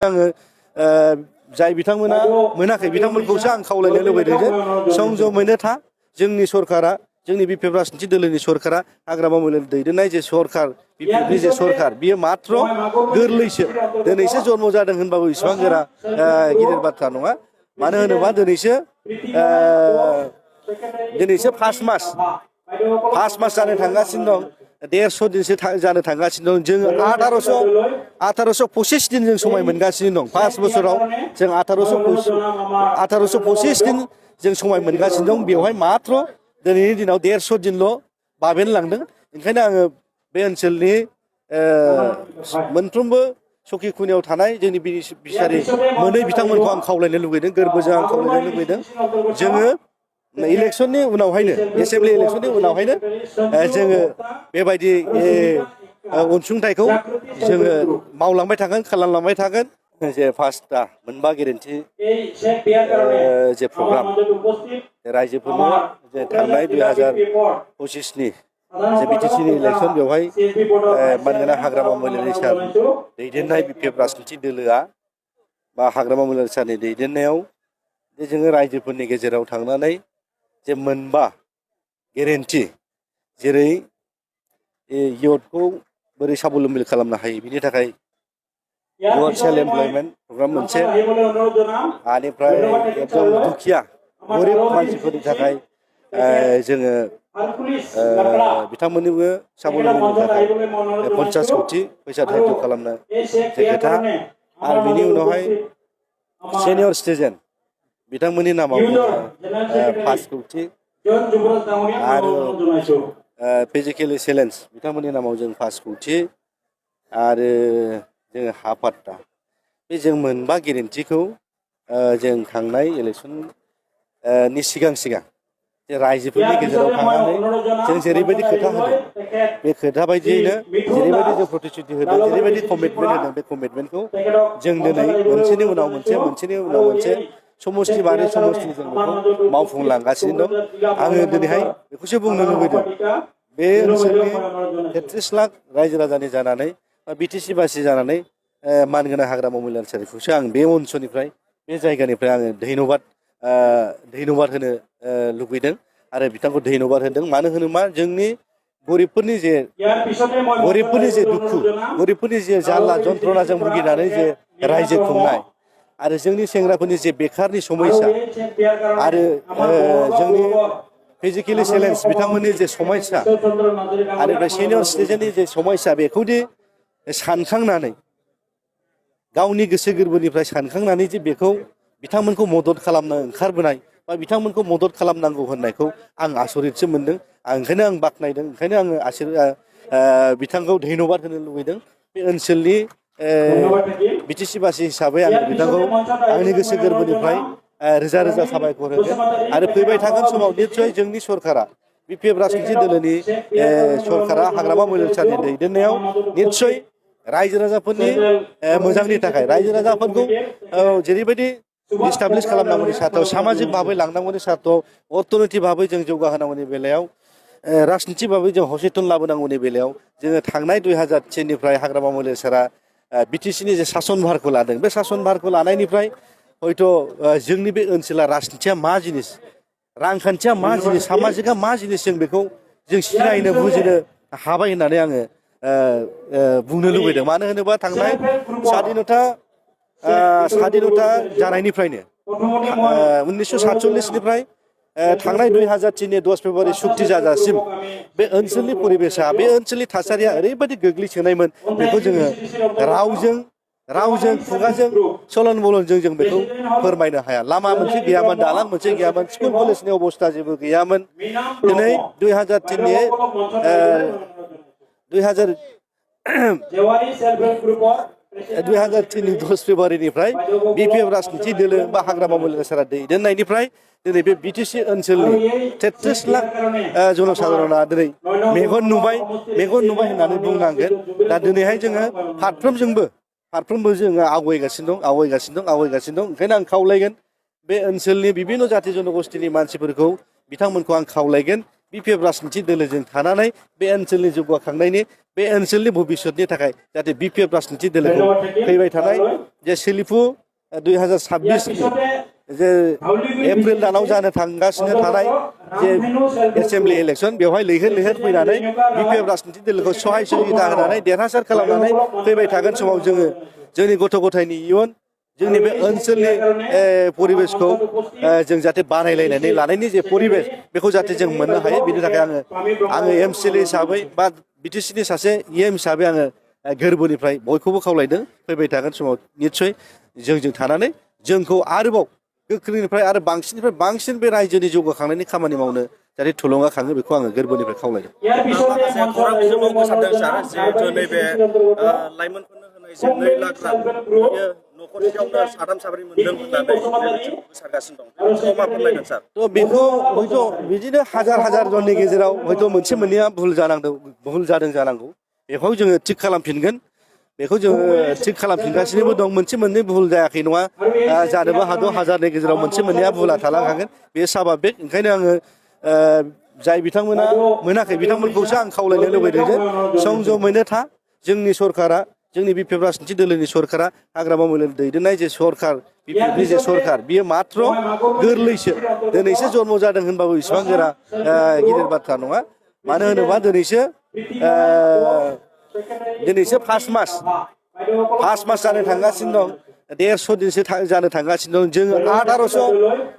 आङो जाय बिथांमोना मोनाखै बिथांमोनखौसो आं खावलायनो लुबैदों जे संजमैनो था जोंनि सरकारा जोंनि बिपिएफ राजनिथि दोलोनि सरकारा हाग्रामा महिलारि दैदेननाय जे सरकार बिपिएफनि जे सरकार बियो मात्र गोरलैसो दिनैसो जन्म जादों होनबाबो इसिबां गोरा गिदिर बाथ्रा नङा मानो होनोबा दिनैसो फार्स्ट मास जानो थांगासिनो दं 150 दिनसो जानो थांगासिनो दं जों 1825 दिन जों समय मोनगासिनो दं 5 बोसोराव जों 1825 दिन जों समय मोनगासिनो दं बेवहाय मात्र दिनैनि दिनाव 150 दिनल' बाबेन लांदों ओंखायनो आङो बे ओनसोलनि मोनफ्रोमबो सखि खुनियाव थानाय जोंनि बिसारि मोनै बिथांमोनखौ आं खावलायनो लुबैदों गोरबोजों आं खावलायनो लुबैदों जोङो इलेक्शननि उनावहायनो एसेम्बलि इलेक्शननि उनावहायनो जोङो बेबायदि अनसुंथाइखौ जोङो मावलांबाय थागोन खालामलांबाय थागोन जे फार्स्टआ मोनबा गेरेन्टि जे प्रग्राम रायजोफोरनो जे थांनाय 2025नि जे बिटिसिनि इलेक्शन बेवहाय मानगोनां हाग्रामा महिलारि सार दैदेननाय बिपिएफ राजनिथि दोलोआ बा हाग्रामा महिलारि सारनि दैदेननायाव जे जोङो रायजोफोरनि गेजेराव थांनानै जे मोनबा गेरेन्टि जेरै इयुथखौ बोरै साबलम्बि खालामनो हायो बिनि थाखाय इयुथ सेल्फ एमप्लयमेन्ट प्रग्राम मोनसे आनिफ्राय एकदम दुखिया गरिब मानसिफोरनि थाखाय जोङो बिथांमोननिबो साबलम्बिनि थाखाय 50 कोटि फैसा धार्य खालामनो जे खोथा आरो बिनि उनावहाय सेनियर सिटिजेन बिथांमोननि नामाव 5 कोटि आरो फिजिकेलि चेलेन्ज बिथांमोननि नामाव जों 5 कोटि आरो जोङो हा पाट्टा बे जों मोनबा गेरेन्टिखौ जों थांनाय इलेक्शननि सिगां जे रायजोफोरनि गेजेराव थांनानै जों जेरैबायदि खोथा होदों बे खोथा बायदियैनो जेरैबायदि जों प्रतिश्रुति होदों जेरैबायदि कमिटमेन्ट होदों बे कमिटमेन्टखौ जों दिनै मोनसेनि उनाव मोनसे समस्ति बारै समस्ति जों बेखौ मावफुंलांगासिनो दं आङो दिनैहाय बेखौसो बुंनो लुबैदों बे ओनसोलनि 33 लाख रायजो राजानि जानानै बिटिसि बासि जानानै मानगोनां हाग्रामा महिलारि सारखौसो आं बे ओनसोलनिफ्राय बे जायगानिफ्राय आङो धन्यबाद होनो लुबैदों आरो बिथांखौ धन्यबाद होदों मानो होनोबा जोंनि गरिबफोरनि जे दुखु गरिबफोरनि जे जारला जन्त्रनाजों भुगिनानै जे रायजो खुंनाय आरो जोंनि सेंग्राफोरनि जे बेखारनि समस्या आरो जोंनि फिजिकेलि चेलेन्ज बिथांमोननि जे समस्या आरो सेनियर सिटिजेननि जे समस्या बेखौदि सानखांनानै गावनि गोसो गोरबोनिफ्राय सानखांनानै जे बेखौ बिथांमोनखौ मदद खालामनो ओंखारबोनाय बा बिथांमोनखौ मदद खालामनांगौ होननायखौ आं आसरितसो मोनदों ओंखायनो आं बाख्नायदों ओंखायनो आङो बिथांखौ धन्यबाद होनो लुबैदों बे ओनसोलनि बिटिसि बासि हिसाबै आं बिथांखौ आंनि गोसो गोरबोनिफ्राय रोजा रोजा साबायखर होगोन आरो फैबाय थागोन समाव निस्सय जोंनि सरकारा बिपिएफ राजनिथि दोलोनि सरकारा हाग्रामा महिलारि सारनि दैदेननायाव निस्सय रायजो राजाफोरनि मोजांनि थाखाय रायजो राजाफोरखौ जेरैबायदि इस्टाब्लिश खालामनांगौनि सार्थआव सामाजिक भाबै लांनांगौनि सार्थआव अर्थनैतिक भाबै जों जौगाहोनांगौनि बेलायाव राजनिथि भाबै जों हसेतन लाबोनांगौनि बेलायाव जोङो थांनाय 2003निफ्राय हाग्रामा महिलारि सारा बिटिसिनि जे सासन भारखौ लादों बे सासन भारखौ लानायनिफ्राय हयथ' जोंनि बे ओनसोला राजनिथिया मा जिनिस रांखान्थिया मा जिनिस सामाजिकआ मा जिनिस जों बेखौ जों सिनायनो बुजिनो हाबाय होननानै आङो बुंनो लुबैदों मानो होनोबा थांनाय स्वाधीनता जानायनिफ्रायनो 1947निफ्राय थांनाय 2003नि 10 फेब्रुवारि सुक्ति जाजासिम बे ओनसोलनि परिबेसा बे ओनसोलनि थासारिया ओरैबायदि गोग्लैसोनायमोन बेखौ जोङो रावजों खुगाजों सलन बलनजों जों बेखौ फोरमायनो हाया लामा मोनसे गैयामोन दालां मोनसे गैयामोन स्कुल कलेजनि अबस्था जेबो गैयामोन दिनै 2003नि 10 फेब्रुवारिनिफ्राय बिपिएफ राजनिथि दोलो बा हाग्रामा महिलारि सारा दैदेननायनिफ्राय दिनै बे बिटिसि ओनसोलनि 33 लाख जनसाधारना दिनै मेगन नुबाय होननानै बुंनांगोन दा दिनैहाय जोङो फारफ्रोमबो जोङो आवगायगासिनो दं ओंखायनो आं खावलायगोन बे ओनसोलनि बिभिन्न जाथि जनगोष्ठीनि मानसिफोरखौ बिथांमोनखौ आं खावलायगोन बिपिएफ राजनिथि दोलोजों थानानै बे ओनसोलनि जौगाखांनायनि बे ओनसोलनि भबिष्यतनि थाखाय जाहाथे बिपिएफ राजनिथि दोलोखौ फैबाय थानाय जे सोलिफु 2026 जे एप्रिल दानाव जानो थांगासिनो थानाय जे एसेम्बलि इलेक्सन बेवहाय लैहोर लैहोर फैनानै बिपिएफ राजनिथि दोलोखौ सहाय सुबिदा होनानै देरहासार खालामनानै फैबाय थागोन समाव जोङो जोंनि गथ' गथायनि इयुन जोंनि बे ओनसोलनि परिबेसखौ जों जाहाथे बानायलायनानै लानायनि जे परिबेस बेखौ जाहाथे जों मोननो हायो बिनि थाखाय आङो एमसिएलए हिसाबै बा बिटिसिनि सासे इएम हिसाबै आङो गोरबोनिफ्राय बयखौबो खावलायदों फैबाय थागोन समाव निस्सय जोंजों थानानै जोंखौ आरोबाव गोख्रोंनिफ्राय आरो बांसिननिफ्राय बांसिन बे रायजोनि जौगाखांनायनि खामानि मावनो जाहाथे थुलुंगाखाङो बेखौ आङो गोरबोनिफ्राय खावलायदों। माखासे खौरां बिजोङाव गोसारदों सार जिहेतु नैबे लाइमोनफोरनो होनाय जे 2 लाख रां बियो न'खरसेयावनो साथाम साब्रै मोनदों होननानै बे बिथिंखौ गोसारगासिनो दं बे बिथिङाव मा फोरमायगोन सार? थ' बेखौ हयथ' बिदिनो हाजार जननि गेजेराव हयथ' मोनसे मोननैया भुल जादों जानांगौ बेखौ जोङो थिग खालामफिनगोन बेखौ जोङो थिग खालामफिनगासिनोबो दं मोनसे मोननै भुल जायाखै नङा जानोबो हागौ हाजारनि गेजेराव मोनसे मोननैया भुला थालांखागोन बे स्वाभाबिक ओंखायनो आङो जाय बिथांमोना मोनाखै बिथांमोनखौसो आं खावलायनो लुबैदों जे संजमैनो था जोंनि सरकारा जोंनि बिपिएफ राजनिथि दोलोनि सरकारा हाग्रामा महिलारि दैदेननाय जे सरकार बिपिएफनि जे सरकार बियो मात्र गोरलैसो दिनैसो जन्म जादों होनबाबो इसिबां गोरा गिदिर बाथ्रा नङा मानो होनोबा दिनैसो फार्स्ट मास जानो थांगासिनो दं 150 दिनसो जानो थांगासिनो दं जों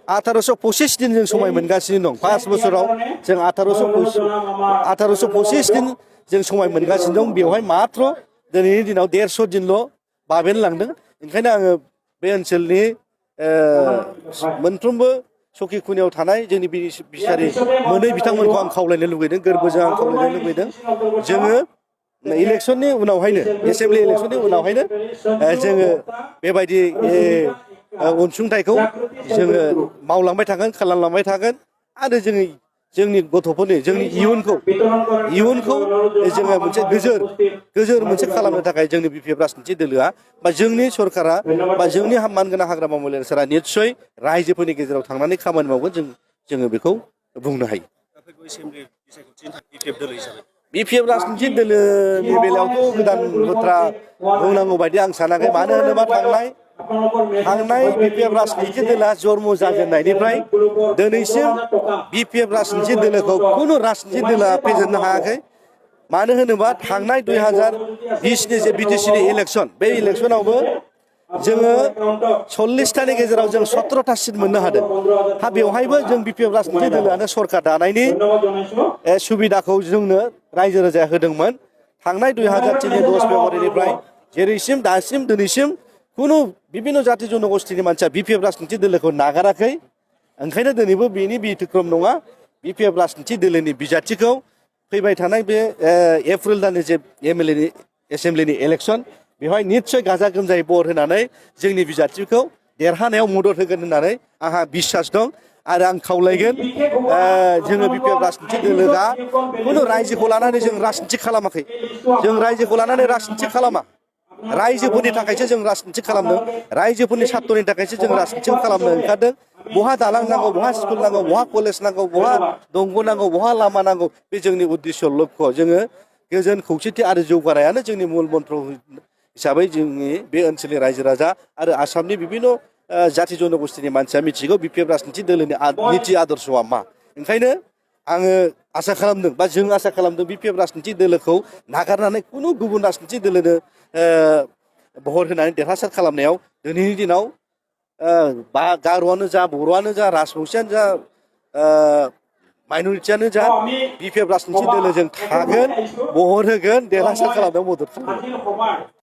1825 दिन जों समय मोनगासिनो दं 5 बोसोराव जों 1825 दिन जों समय मोनगासिनो दं बेवहाय मात्र दिनैनि दिनाव 150 दिनल' बाबेनलांदों ओंखायनो आङो बे ओनसोलनि मोनफ्रोमबो सखि खुनियाव थानाय जोंनि बिसारि मोनै बिथांमोनखौ आं खावलायनो लुबैदों गोरबोजों आं खावलायनो लुबैदों जोङो इलेक्सननि उनावहायनो एसेम्बलि इलेक्सननि उनावहायनो जोङो बेबायदि अनसुंथाइखौ जोङो मावलांबाय थागोन खालामलांबाय थागोन आरो जोंनि गथ'फोरनि जोंनि इयुनखौ जोङो मोनसे गोजोर मोनसे खालामनो थाखाय जोंनि बिपिएफ राजनिथि दोलोआ बा जोंनि सरकारा बा जोंनि मानगोनां हाग्रामा महिलारि सारा निस्सय रायजोफोरनि गेजेराव थांनानै खामानि मावगोन जोङो बेखौ बुंनो हायो। बिपिएफ राजनिथि दोलोनि बेलायावथ' गोदान बाथ्रा बुंनांगौ बायदि आं सानाखै मानो होनोबा थांनाय बिपिएफ राजनिथि दोलोआ जन्म जाजेननायनिफ्राय दिनैसिम बिपिएफ राजनिथि दोलोखौ खुनु राजनिथि दोलोआ फेजेननो हायाखै मानो होनोबा थांनाय 2020नि जे बिटिसिनि इलेक्सन बे इलेक्सनावबो जोङो 40थानि गेजेराव जों 17था सिट मोननो हादों बेवहायबो जों बिपिएफ राजनिथि दोलोआनो सरकार दानायनि सुबिदाखौ जोंनो रायजो राजाया होदोंमोन थांनाय 2003नि 10 फेब्रुवारिनिफ्राय जेरैसिम दासिम दिनैसिम खुनु बिभिन्न जाति जनगोष्ठीनि मानसिया बिपिएफ राजनिथि दोलोखौ नागाराखै ओंखायनो दिनैबो बेनि बिथिक्रम नङा बिपिएफ राजनिथि दोलोनि बिजाथिखौ फैबाय थानाय बे एप्रिल दाननि जे एसेम्बलिनि इलेक्सन बेवहाय निस्सय गाजा गोमजायै भट होनानै जोंनि बिजाथिखौ देरहानायाव मदद होगोन होननानै आंहा बिसास दं आरो आं खावलायगोन जोङो बिपिएफ राजनिथि दोलोआ खुनु रायजोखौ लानानै जों राजनिथि खालामाखै जों रायजोखौ लानानै राजनिथि खालामा रायजोफोरनि थाखायसो जों राजनिथि खालामदों रायजोफोरनि सार्टनि थाखायसो जों राजनिथि खालामनो ओंखारदों बहा दालां नांगौ बहा स्कुल नांगौ बहा कलेज नांगौ बहा दंग नांगौ बहा लामा नांगौ बे जोंनि उद्देश्य लक्ष्य जोङो गोजोन खौसेथि आरो जौगानायानो जोंनि मुल मन्त्र हिसाबै जोंनि बे ओनसोलनि रायजो राजा आरो आसामनि बिभिन्न जाति जनगोष्ठीनि मानसिया मिथिगौ बिपिएफ राजनिथि दोलोनि निति आदर्शआ मा ओंखायनो आङो आसा खालामदों बा जों आसा खालामदों बिपिएफ राजनिथि दोलोखौ नागारनानै खुनु गुबुन राजनिथि दोलोनो भट होनानै देरहासार खालामनायाव दिनैनि दिनाव गार'आनो जा बर'आनो जा राजबंसियानो जा माइन'रिटियानो जा बिपिएफ राजनिथि दोलोजों थागोन भट होगोन देरहासार खालामनायाव मदद खालामगोन।